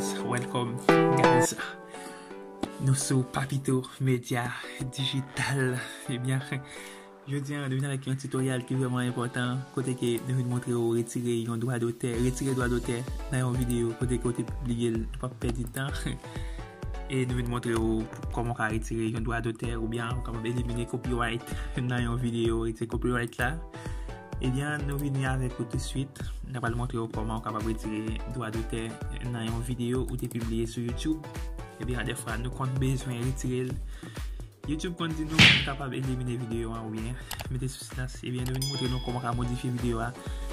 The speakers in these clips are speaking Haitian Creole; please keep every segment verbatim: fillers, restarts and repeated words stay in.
Welcome, guys. Nou sou Papito Media Digital. Ebyen, jodi a, nou vin avèk yon tutorial ki vrèman enpòtan, kote ke nou vin montre w retire yon dwa dotè, retire dwa dotè nan yon videyo, kote ke w te pibliye l, nou p ap pèdi tan. E nou vin montre w kòman w ka retire yon dwa dotè oubyen w kapab elimine copyright nan yon videyo, retire copyright la. Ebyen, nou vini avèk ou tousuit. N ap al montre w kòman w kapab retire dwa dotè nan yon videyo ou te pibliye sou YouTube. Ebyen, dèfwa, nou konn bezwen retire l. YouTube konn di nou, nou kapab elimine videyo a oubyen mete sou silans. Ebyen, nou vin montre nou kòman w ka modifye videyo a.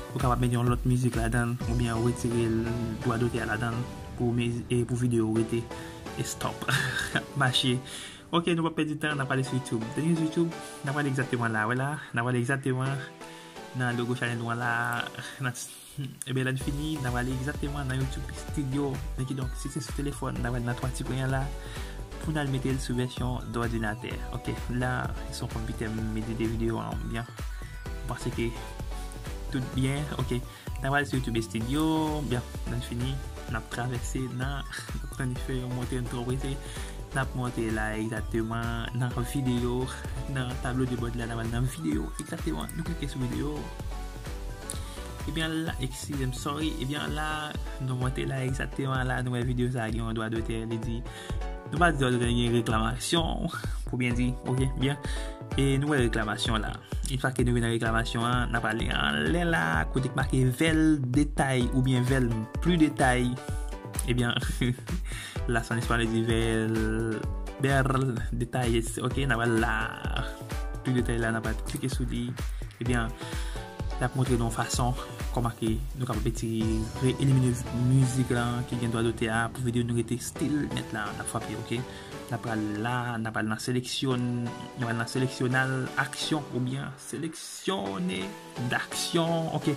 Ou kapab mete yon lòt mizik ladan l, oubyen ou retire l, dwa dotè a ladan l pou, e pou videyo rete e stop. Mache. Ok, nou p ap pèdi tan, n ap ale sou YouTube. Dènye YouTube, n ap ale egzakteman la, wè la, n ap ale egzakteman nan logo chanèl nou an la. Ebyen, lè n fini, n ap ale egzakteman nan YouTube Studio. Men kidonk, si se sou telefòn, n ap ale nan twa ti pwen an la pou n al mete l sou vèsyon dòdinatè. Ok, la, se yon konpitè m edite videyo an, byen. M panse ke tout byen, ok. N ap al sou YouTube Studio, byen, lè n fini, n ap travèse nan, n ap tann fè yon monte, n twò prese. N ap monte la egzakteman nan videyo, nan tablo de bòd la, n ap al nan videyo, egzakteman. Nou klike sou videyo. Ebyen la, eskize m, sorry. Ebyen la, nou monte la egzakteman la, nou wè videyo sa a gen yon dwa dotè, li di, nou pa di dwa dotè, gen reklamasyon, pou byen di, ok, byen. E nou wè reklamasyon la. Yon fwa ke nou vin nan reklamasyon an, n ap ale anlè la, kote k make ver detay oubyen ver pli detay. Ebyen, la se an espanyòl, li di ver, ver detalles. Ok, n ap al la. Pli detay la, n ap al klike sou li. Ebyen, l ap montre nou yon fason kòman ke nou kapab retire, elimine mizik lan ki gen dwa dotè a pou videyo nou rete still nèt la, n ap frape, ok? N ap pral la, n ap al nan seleksyon, n ap al nan seleksyonal aksyon oubyen seleksyone daksyon. Ok,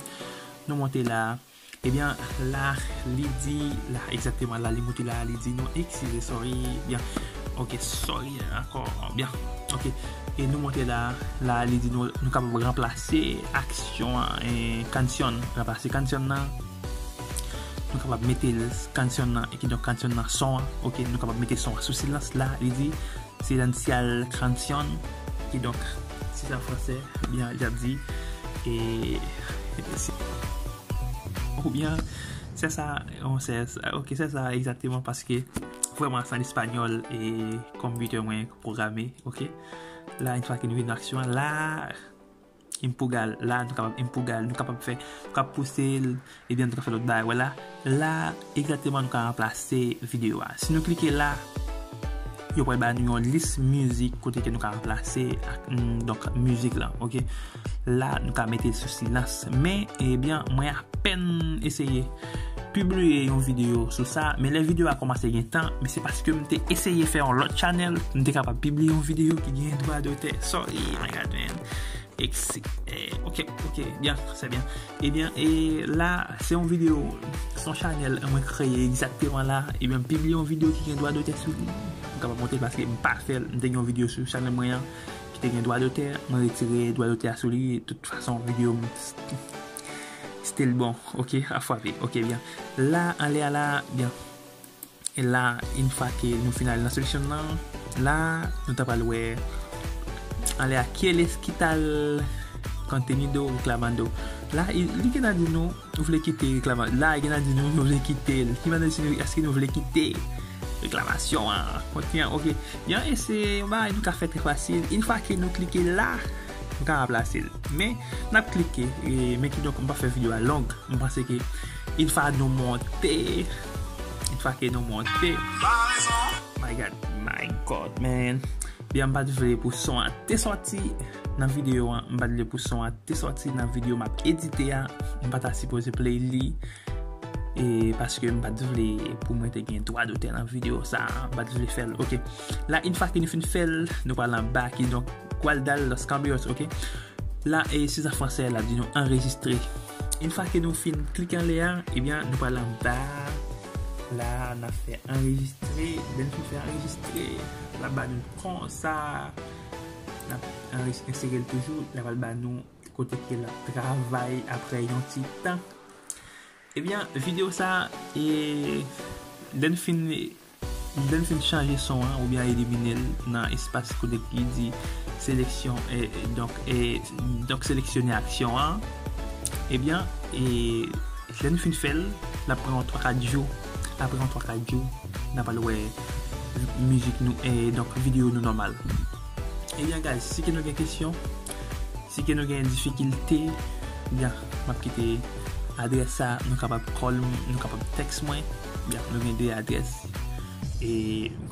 nou monte la. Ebyen, la, li di, la, egzakteman la, li monte la, li di nou, eskize, sorry, byen. Ok, sorry, ankò, byen. Ok, e nou monte la, la, li di nou, nou kapab ranplase aksyon an, e, kansion, ranplase kansion nan. Nou kapab mete kansion nan, e kidonk kansion nan son an, ok, nou kapab mete son an sou silans la, li di, silenciar canción, kidonk, si se an fransè, byen, li ap di, e, si, oubyen, se sa, se sa, ok, se sa, egzakteman, paske vrèman, se an espanyòl, e konpitè mwen pwograme, ok? La, yon fwa ke nou vin nan aksyon an, la, empujar, la, nou kapab empujar, nou kapab fè, nou kapab pouse l, ebyen, nou kapab fè lòt bagay. Wè la, la, egzakteman, nou ka ranplase videyo a. Si nou klike la, yo pral ba nou yon lis mizik kote ke nou ka ranplase ak, mm, donk, mizik lan, ok? La, nou ka mete l sou silans. Men, ebyen, mwen apèn eseye pibliye yon videyo sou sa, men lè videyo a kòmanse gen tan, men se paske m te eseye fè yon lòt chanèl, m te kapab pibliye yon videyo ki gen dwa dotè. Sorry, my God, man. Eksi-, eh, ok, ok, byen, se byen. Ebyen, e la, se yon videyo, se yon chanèl mwen kreye egzakteman la. Ebyen, m pibliye yon videyo ki gen dwa dotè sou li. M kapab montre l paske m pa fè l. M te gen yon videyo sou chanèl mwen an ki te gen dwa dotè. Mwen retire dwa dotè a sou li. Tout fason, videyo m still bon. Ok, ap frape. Ok, byen. La, anlè a la, byen. E la, yon fwa ke nou fin al nan seleksyon nan, la, nou ta pral wè anlè a, ¿quieres quitar contenido reclamando? La, li gentan di nou, nou vle kite reklama-, la, li gentan di nou, nou vle kite l. Li mande si nou, èske nou vle kite reklamasyon an, kontni an, ok. Byen, e se yon bagay nou ka fè trè fasil. Yon fwa ke nou klike la, nou ka ranplase l. Men, n ap klike, e, men kidonk, m pa fè videyo a long. M panse ke yon fwa nou monte, yon fwa ke nou monte, my God, my God, man. Byen, m pa t vle pou son an te sòti nan videyo an, m pa t vle pou son an te sòti nan videyo m ap edite a, m pa ta sipoze play li, e paske m pa t vle pou mwen te gen dwa dotè nan videyo sa, m pa t vle fè l, ok. La, yon fwa ke nou fin fè l, nou pral anba, kidonk, guardar los cambios, ok. La, e, si se an fransè, l ap di nou anrejistre. Yon fwa ke nou fin klike anlè a, ebyen, nou pral anba. La, n ap fè anrejistre. Lè n fin fè anrejistre, l ap ba nou konsa. N ap anrejis-, ensere l toujou. L ap al ba nou kote ke l ap travay apre yon ti tan. Ebyen, videyo sa, e, Lè n fin, lè n fin chanje son an oubyen elimine l nan espas kote ki di seleksyon, e, e, donk, e, donk seleksyone aksyon an, ebyen, e, lè n fin fè l, l ap pran yon twa kat jou. Apre yon twa kat jou, n ap al wè mizik nou, e, donk videyo nou nòmal. Ebyen, guys, si ke nou gen kesyon, si ke nou gen difikilte, byen, m ap kite adrès sa, nou kapab call m, nou kapab text mwen, byen, nou gen de adrès, e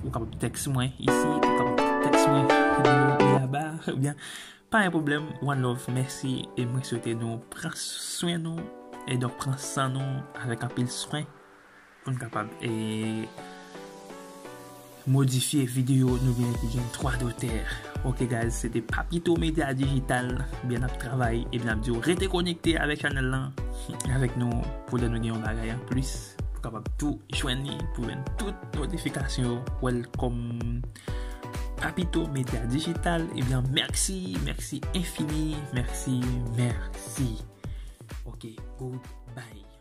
ou kapab text mwen isi, ou kapab text mwen laba, byen, pa gen pwoblèm, one love, mèsi, e mwen swete nou pran swen nou, e donk pran san nou avèk anpil swen pou n kapab, e, modifye videyo nou byen ki gen dwa dotè. Ok, guys, se te Papito Media Digital. Byen ap travay, ebyen ap di w rete konekte avèk chanèl lan, avèk nou, pou lè nou gen yon bagay an plis, pou kapab tou jwenn li, pou jwenn tout notifikasyon yo. Welcome Papito Media Digital. Ebyen, mèsi, mèsi enfini, mèsi, mèsi. Ok, goodbye.